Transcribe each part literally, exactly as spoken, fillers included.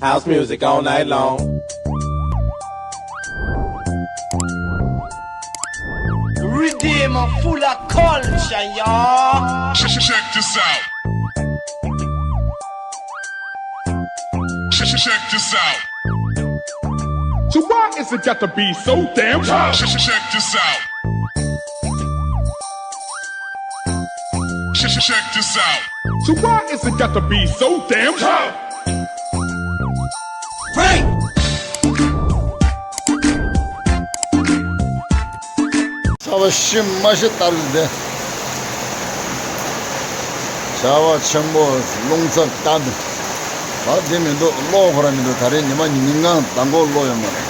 House music all night long. Redeem full of culture, y'all. Check this out. Check, check, check this out. So why is it got to be so damn tough? Check, check, check this out. Check, check, check this out. So why is it got to be so damn tough? Break! ཆར་པ་ཤི་མ་ཤི་ལྟར་འདི། ཆར་པ་ཆེན་པོ་རླུང་འཚུབ་ལྟར་འདི། ད་འདི་མི་འདུག་གློག་ཁོ་རང་མི་འདུག་ད་རེས་ཉི་མ་ཉིན་གང་མདང་དགོང་གློག་ཡོད་མ་རེད།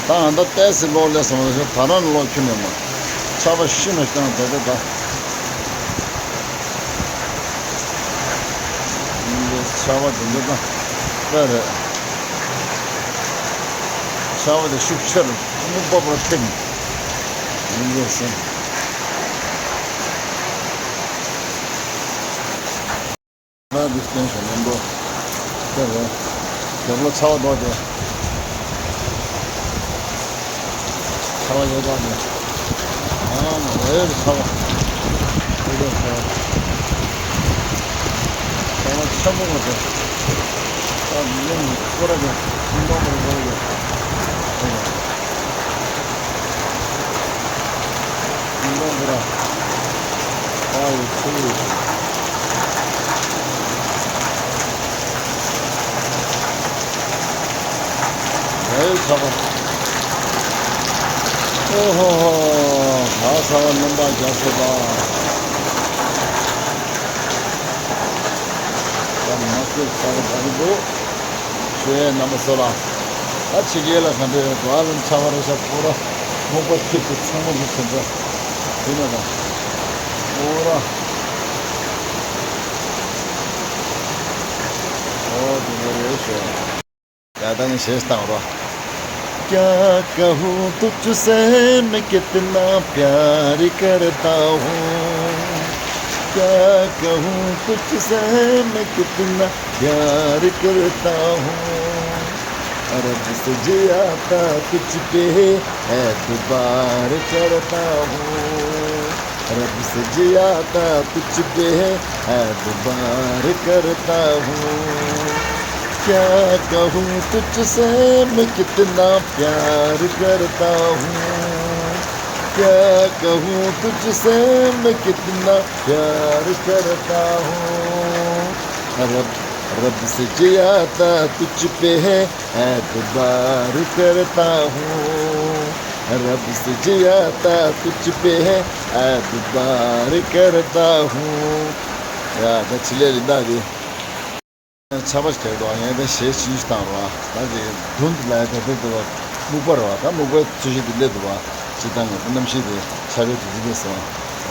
ད་ང་ད་ཏོག་ཙམ་གློག་སླེབས་སོང་། ད་རང་གློག་ཁྱོན་ནས་མ། ཆར་པ་ཤི་མ་ཤི་ལྟར་འདི་ད་ད། ཆར་པ་འདི་འདི་ད་དཔེ་རེད། ཆར་པ་དེ་ཤུགས་ཆེ་རུ་སྨུག་པ་པོ་ཐེབས་ནས་ཡིན་རེད་ཟེར། ང་འདི་སྟོན་ཞོར་ནས་མདོ་དེ་རེད། རྒྱབ་ལོགས་ཆར་པ་ལྡོག་སྟེ། ཆར་པ་ཡོད་ལྡོག་སྟེ། ཨ་མ་རེད་ཆར་པ། དེ་རེད་ཆར་པ། ཆར་པ་ཆེན་པོ་མ་རེད། ཨ་མི་ཡོང་ནས་སྐོར་ར་རྒྱབ། ཤིང་སྡོང་པོ་རེད་སྐོར་ར་རྒྱབ། ཤིང་སྡོང་པོ་ར། ཨ་ཡི་ཆུ་ཡི། ཨེ་ཆར་པ། ཨོ་ཧོ་ཧོ། ད་ཆར་པ་སྣུམ་པ་རྒྱག་སྲིད་པ། ད་མ་ཤེས་ཆར་པ་རྒྱག་གི་འདུག་ཞུ་ཡས་རྣམ་པ་ཚོ་ལ། ད་ཕྱི་རྒྱལ་ལ་ག་འདྲ་ཡོད་འགྲོ། ཨ་ལམ་ཆར་པ་རེད་ཤག་པུ་ར་སྨུག་པ་ཐིབས་ཏེ་ཚང་མ་འདི་དེ་འདྲ་ཡིན་ན་ད། པུ་ར་ཨོ་དེ་འདྲ་རེད་ཤག་ཡ་ད་ནི་གཞས་བཏང་རོགས། क्या कहूँ तुझसे मैं कितना प्यार करता हूँ। क्या कहूँ तुझसे मैं कितना प्यार करता हूँ। रब से ज्यादा तुझ पे एतबार करता हूँ। रब से ज्यादा तुझ पे एतबार करता हूँ। क्या कहूँ तुझसे मैं कितना प्यार करता हूँ। क्या कहूँ तुझसे मैं कितना प्यार करता हूँ। रब, रब से ज्यादा तुझ पे है एतबार करता हूँ। रब से ज्यादा तुझ पे है एतबार करता हूँ. ཡ་ད་ཕྱི་ལས་རིན་ཐང་རེད། ཆར་པ་ཞིག་རྒྱག་འདུག་ཡང་ད་གཞས་ཆུང་ཆུང་བཏང་རོགས། ད་དེ་མདུན་དུ་ལ་ཡ་ད་དེ་འདུག་སྨུག་པ་རེད་བ། ད་སྨུག་པའི་ཚོས་གཞི་དེ་སླེབས་འདུག་བ། ཅི་ལྟར་ངོ་གནམ་གཤིས་དེ་ཆར་པའི་དུས་ཚོད་སླེབས་སོང་།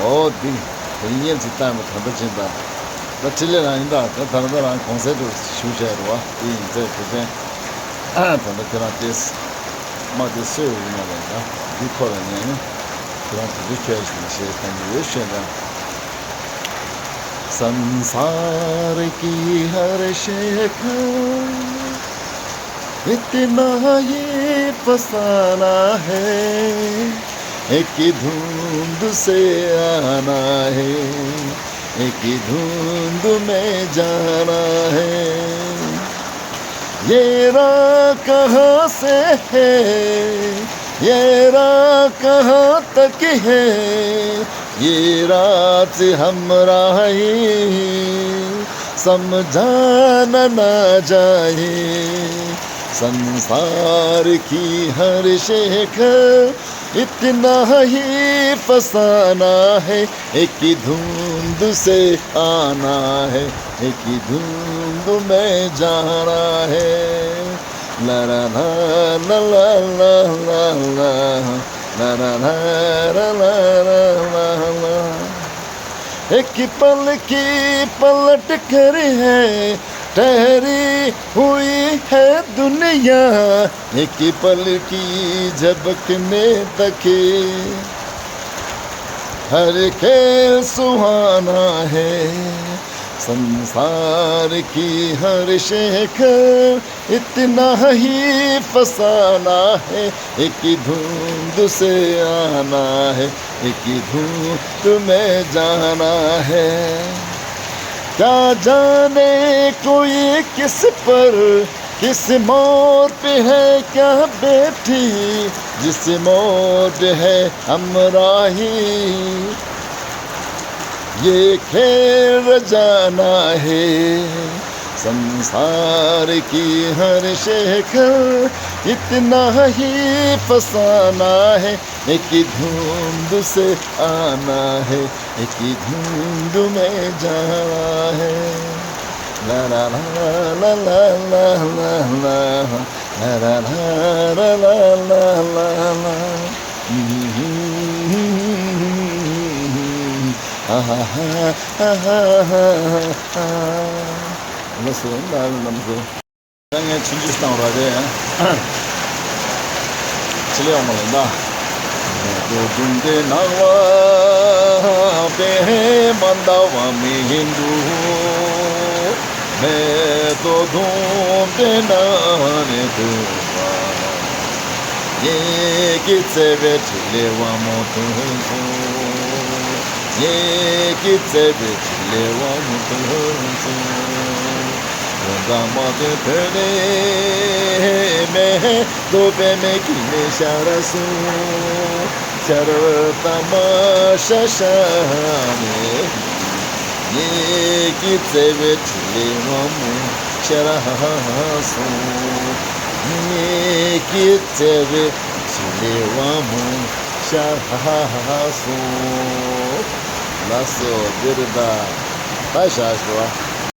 ཨོ་འདི་དེ་ཡིན་ཉེར་གཅིག་བཏང་བ་ད་ལྟ་ཕྱིན་ད། ད་ཕྱི་ལས་རང་ཡིན་ད། ད་ད་ལྟ་རང་གོང་གསལ་དུ་ཞུ་བྱས་རེད་བ། དེ་ཡིན་ཚེ་དེ་ཚེ། ཨ་ད་ལྟ་ཁྱེད་རང་ཏེས་མ་དེ་སོས་ཡོད་ན་རེད་ད། འདི་ཁོ་ལ་ཉན་ནས་ཁྱེད་རང་དུས་ཚོད་ཁྱོད་ཞིག་ནས་བཤད་བཏང་གི་ཡོད་ཤོད་ད། संसार की हर शेख इतना ही फसाना है, एक ही धुंध से आना है, एक ही धुंध में जाना है। ये राह कहाँ से है, ये राह कहाँ तक है, ये रात हमराही समझाना ना जाए। संसार की हर शेख इतना ही फसाना है, एक ही धुंध से आना है, एक ही धुंध में जाना है। ला ला ला ला ला ला ला ला ला ला ला ला ला ला ला। एक पल की पलट कर है ठहरी हुई है दुनिया, एक पल की झपकने तक हर खेल सुहाना है। संसार की हर शेखर इतना ही फसाना है, एक धुंध से आना है, एक धुंध में जाना है। क्या जाने कोई किस पर, किस मोड़ पे है क्या बैठी, जिस मोड़ पे है हमराही। ये खेल रचाना है, संसार की हर शेखर इतना ही फसाना है, एक धुंध से आना है, एक धुंध में जाना है। ला ला ला ला ला ला ला ला। ला ला ला ला ला ला ला ला। ཨ་ཧ་ཧ། ཨ་ཧ་ཧ། ལགས་སོ། ལགས་ལམ་སོ། ད་ངས་ཆུང་ཆུང་བཏང་བ་རེད། ཆི་ལེ་ཡོང་མ་ལེན་ད། དོ་དུང་དེ་ནང་བ་པས་མ་འདའ་བ་མི་འདུག་མེ་ཏོག་དུང་དེ་ནང་ནས་དུང་བ། ངེད་ཀྱི་བརྩེ་བའི་འཕྲིན་ལས་དབང་མོ་ཐོན་སོང་། ངེད་ཀྱི་བརྩེ་བའི་འཕྲིན་ལས་དབང་མོ་ཐོན་སོང་། དོན་དག་མ་དོན་དོན་ནས་མེད། རྡོ་པདྨའི་དཀྱིལ་ནས་ཤར་སོང་། ཤར་ད་མ་ཤར་ཤར་ནས། ངེད་ཀྱི་བརྩེ་བའི་འཕྲིན་ལས་དབང་མོ་ཤར་སོང་། ངེད་ཀྱི་བརྩེ་བའི་འཕྲིན་ལས་དབང་མོ་ཤར་སོང་། ལགས་སོ། འདི་རེད་ད། ད་བཞག་ཞུ་བ།